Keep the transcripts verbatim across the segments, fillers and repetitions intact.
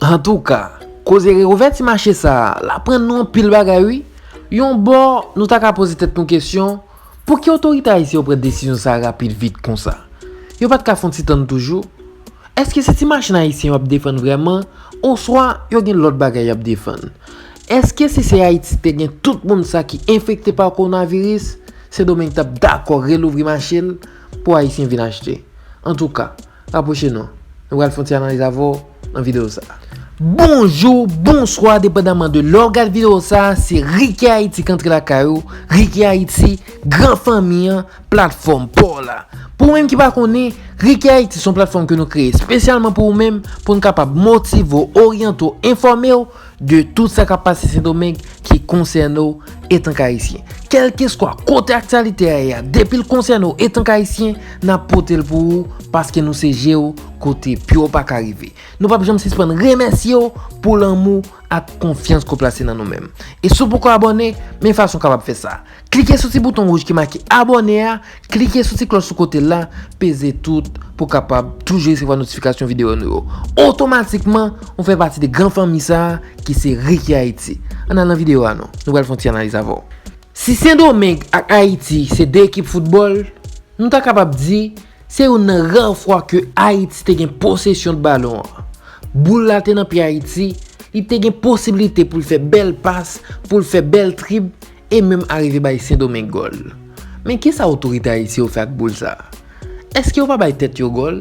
Antouka, koze reouvèti mache sa a, l aprann nou anpil bagay wi. Yon bò, nou ta ka poze tèt nou kesyon, pouki otorite ayisyen yo pran desizyon sa a rapid vit konsa? Yo pa t ka fè yon ti tann toujou? Èske se ti machann ayisyen yo ap defann vrèman, oswa yo gen lòt bagay y ap defann? Èske si se Ayiti te gen tout moun sa ki enfekte pa kowonaviris, Sendomeng t ap dakò relouvri mache l pou Ayisyen vin achte? Antouka, rapwoche nou. Nou pral fè yon ti analiz avè w nan videyo sa a. Bonjou, bonswa, depandaman de lè w gad videyo sa a, se Ricky Haiti k antre lakay ou. Ricky Haiti, gran fanmi an, platfòm pa w la. Pou ou menm ki pa konnen, Ricky Haiti se yon platfòm ke nou kreye espesyalman pou ou menm, pou n kapab motive w, oryante w, enfòme w de tout sa k ap pase Sendomeng ki konsène w etank Ayisyen. Kèlkeswa kote aktyalite a ye a, depi l konsène w etank Ayisyen, n ap pote l pou ou, paske nou se je w kote pye w pa ka rive. Nou p ap janm sispann remèsye w pou lanmou ak konfyans ke w plase nan nou menm. E si w poko abòne, men fason w kapab fè sa. Klike sou ti bouton wouj ki make abòne a, klike sou ti klòch sou kote l la, peze tout pou w kapab toujou resevwa notifikasyon videyo nou yo. Otomatikman, ou fè pati de gran fanmi sa a ki se Ricky Haiti. Ann al nan videyo a non. Nou pral fè yon ti analiz avè w. Si Sendomeng ak Ayiti se de ekip foutbòl, nou ta kapab di se youn nan ra fwa ke Ayiti te gen posesyon de balon an. Boul la te nan pye Ayiti, li te gen posiblite pou l fè bèl pas, pou l fè bèl trib, e menm arive bay Sendomeng gòl. Men kisa otorite ayisyen yo fè ak boul sa a? Èske yo pa bay tèt yo gòl?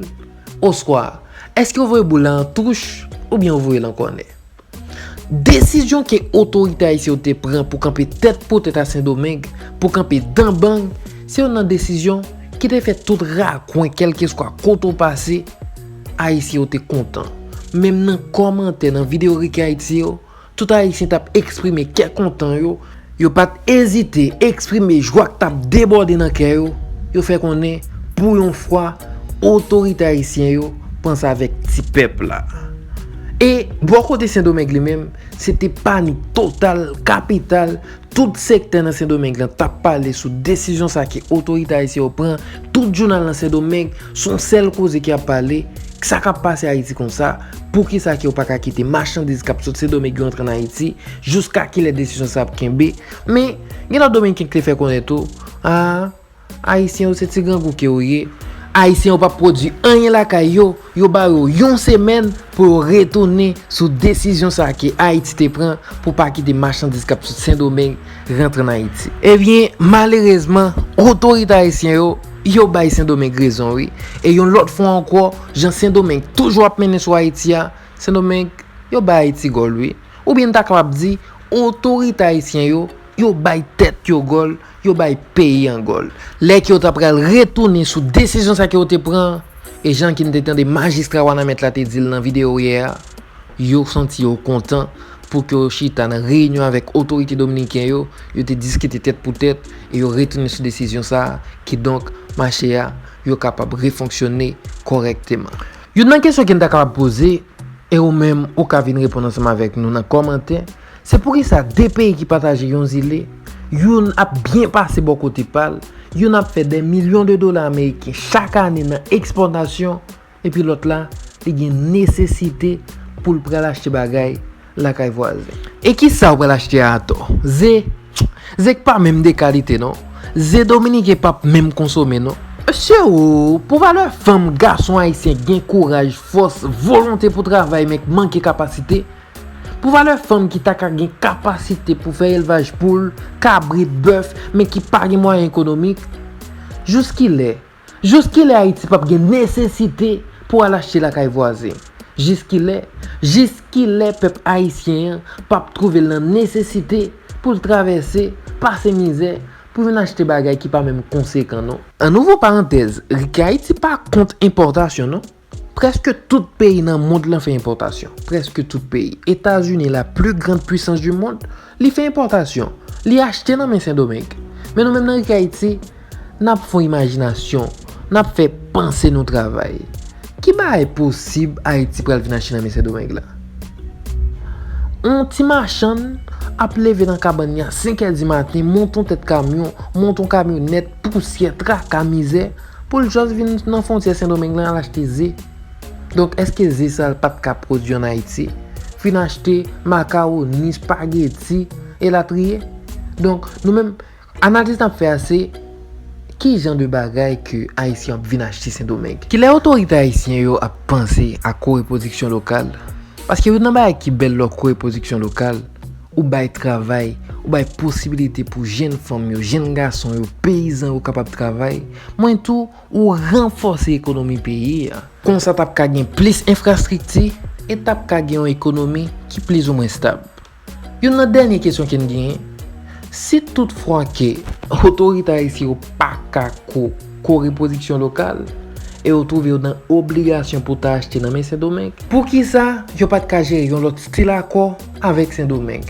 Oswa, èske yo voye boul la an touch oubyen yo voye l an kònè? Desizyon ke otorite ayisyen yo te pran pou kanpe tèt pou tèt a Sendomeng, pou kanpe dan bang, se youn nan desizyon ki te fè tout rakwen, kèlkeswa kote w pase, Ayisyen yo te kontan. Menm nan kòmantè, nan videyo Ricky Haiti yo, tout Ayisyen t ap eksprime kè kontan yo, yo pa t ezite eksprime jwa k t ap debòde nan kè yo, yo fè konnen, pou yon fwa, otorite ayisyen yo panse avèk ti pèp la. E bò kote Sendomeng li menm, se te panik total, kapital, tout sektè nan Sendomeng lan t ap pale sou desizyon sa ke otorite ayisyen yo pran, tout jounal nan Sendomeng, se yon sèl koze ki ap pale, sa k ap pase Ayiti konsa, poukisa ke yo pa ka kite machandiz k ap sot Sendomeng yo antre ann Ayiti, jiska kilè desizyon sa ap kenbe, men gen lòt dominiken ki te fè konnen tou, a, Ayisyen yo se ti grangou ke yo ye. Ayisyen yo p ap pwodui anyen lakay yo. Yo ba yo yon semèn pou yo retounen sou desizyon sa ke Ayiti te pran pou pa kite machandiz k ap sot Sendomeng rantre ann Ayiti. Ebyen, malerezman, otorite ayisyen yo, yo bay Sendomeng rezon wi. E yon lòt fwa ankò, jan Sendomeng toujou ap mennen sou Ayiti a, Sendomeng, yo bay Ayiti gòl wi. Oubyen n ta kapab di, otorite ayisyen yo, yo bay tèt yo gòl, yo bay peyi an gòl. Lè ke yo ta pral retounen sou desizyon sa ke yo te pran, e jan ke n te tande majistra Wanament la te di l nan videyo yè a, yo santi yo kontan pou ke yo chita nan reyinyon avèk otorite dominiken yo, yo te diskite tèt pou tèt, e yo retounen sou desizyon sa a, kidonk mache a, yo kapab refonksyone kòrèkteman. Youn nan kesyon ke n ta kapab poze, e ou menm ou ka vin reponn ansanm avèk nou nan kòmantè, se poukisa de peyi ki pataje yon zile, youn ap byen pase bò kote pa l, youn ap fè dè milyon de dola ameriken chak ane nan ekspòtasyon, epi lòt la, li gen nesesite pou l pral achte bagay lakay vwazen. E kisa w pral achte a atò? Ze? Ze k pa menm de kalite non. Ze dominiken p ap menm konsome non. Mesye o, pou valè fanm, gason ayisyen gen kouraj, fòs, volonte pou travay men k manke kapasite, pou valè fanm ki ta ka gen kapasite pou fè elvaj poul, kabrit, bèf, men ki pa gen mwayen ekonomik, jiskilè? Jiskilè Ayiti p ap gen nesesite pou al achte lakay vwazen? Jiskilè? Jiskilè pèp ayisyen an p ap twouve l nan nesesite pou l travèse, pase mizè, pou vin achte bagay ki pa menm konsekan non. An ouvri yon parantèz, Ricky Haiti pa kont enpòtasyon non. Prèske tout peyi nan mond lan fè enpòtasyon. Prèske tout peyi. Etazini, la plus grande puissance du monde, li fè enpòtasyon. Li achte nan men Sendomeng. Men nou menm nan Ricky Haiti, n ap fè yon imajinasyon, n ap fè panse nou travay. Ki bagay posib Ayiti pral vin achte nan men Sendomeng la? Yon ti machann ap leve nan kabann li a senk è di maten, monte yon tèt kamyon, monte yon kamyonèt, pousyè, traka, mizè, pou l just vin nan fwontyè Sendomeng lan al achte ze. Donk, èske ze sa l pa t ka pwodui ann Ayiti? vin achte makawoni, espageti, elatriye. Donk, nou menm, analiz n ap fè a se ki jan de bagay ke Ayisyen ap vin achte Sendomeng. Kilè otorite ayisyen yo ap panse a kore pwodiksyon lokal? Paske youn nan bagay ki bèl lè w kore pwodiksyon lokal, ou bay travay, ou bay posibilite pou jèn fanm yo, jèn gason yo, peyizan yo kapab travay. Mwen tou, ou ranfòse ekonomi peyi a. Konsa t ap ka gen plis enfrastrikti e t ap ka gen yon ekonomi ki plizoumwen stab. Youn nan dènye kesyon ke n genyen, si toutfwa ke otorite ayisyen yo pa ka ko kore pwodiksyon lokal e yo twouve yo nan obligasyon pou ta achte nan men Sendomeng, poukisa yo pa t ka jere yon lòt stil akò avèk Sendomeng?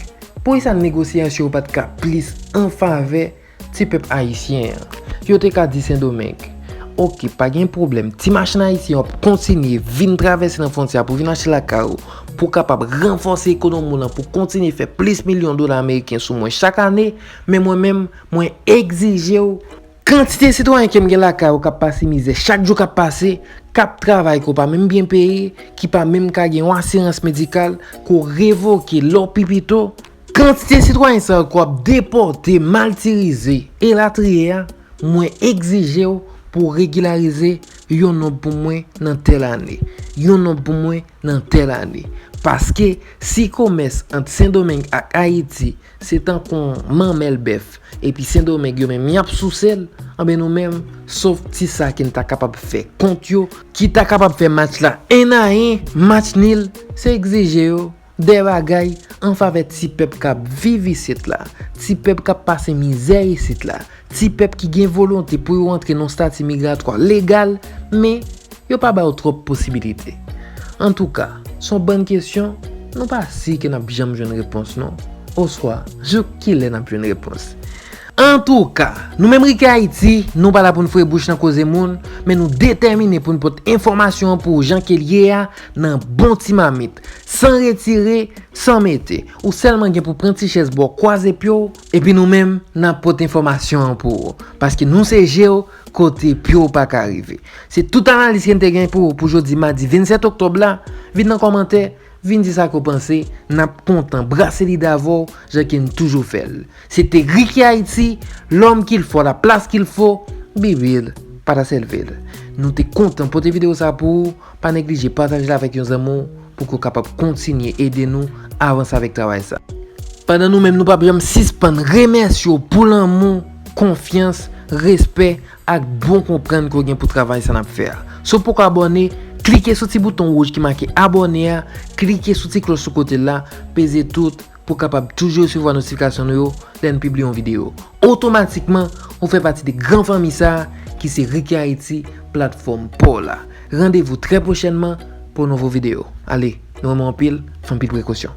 Poukisa negosyasyon yo pa t ka plis an favè ti pèp ayisyen an? Yo te ka di Sendomeng, oke, pa gen pwoblèm, ti machann ayisyen yo ap kontinye vin travèse nan fwontyè a pou vin achte lakay ou, pou kapab ranfòse ekonomi w lan, pou kontinye fè plis milyon dola ameriken sou mwen chak ane, men mwen menm, mwen egzije w, kantite sitwayen ke m gen lakay ou k ap pase mizè chak jou k ap pase, k ap travay ke w pa menm byen peye, ki pa menm ka gen yon asirans medikal, ke w revoke lè w pi pito, kantite sitwayen sa yo ke w ap depòte, matirize, elatriye a, mwen egzije w pou w regilarize yon nonb pou mwen nan tèl ane, yon nonb pou mwen nan tèl ane. Paske si komès ant Sendomeng ak Ayiti se tankou yon manmèl bèf, epi Sendomeng yo menm y ap souse l, anben nou menm, sof ti sa ke n ta kapab fè kont yo, ki ta kapab fè match la en a en, match nil, se egzije yo de bagay an favè ti pèp k ap viv isit la, ti pèp k ap pase mizè isit la, ti pèp ki gen volonte pou yo antre nan yon stati migratwa legal, men yo pa ba yo twòp posibilite. Antouka, se yon bann kesyon, nou pa si ke n ap janm jwenn repons non, oswa jouk kilè n ap jwenn repons. Antouka, nou menm Ricky Haiti, nou pa la pou n foure bouch nan koze moun, men nou detèmine pou n pote enfòmasyon an pou ou jan ke l ye a, nan bon ti mamit, san retire, san mete. Ou sèlman gen pou pran ti chèz ba w, kwaze pye w, epi nou menm, n ap pote enfòmasyon an pou ou. Paske nou se je w kote pye w pa ka rive. Se tout analiz ke n te gen pou ou pou jodi madi vennsèt oktòb la. Vin nan kòmantè, vin di sa ke w panse, n ap kontan brase lide avè w, jan ke n toujou fè l. Se te Ricky Haiti, l'homme qu'il faut, la place qu'il faut, Bibil, pa ta sèlve l. Nou te kontan pote videyo sa pou ou, pa neglije pataje l avèk yon zanmi w pou ke w kapab kontinye ede nou avanse avèk travay sa. Pandan nou menm nou p ap janm sispann remèsye w pou lanmou, konfyans, respè ak bon konprann ke w gen pou travay sa n ap fè a. Si w poko abòne, klike sou ti bouton wouj ki make abòne a, klike sou ti klòch sou kote l la, peze tout pou w kapab toujou resevwa notifikasyon nou yo lè n pibliye yon videyo. Otomatikman, ou fè pati de gran fanmi sa a ki se Ricky Haiti, platfòm pa w la. Randevou trè pwochènman pou yon nouvo videyo. Ale, nou renmen w anpil, fè anpil prekosyon.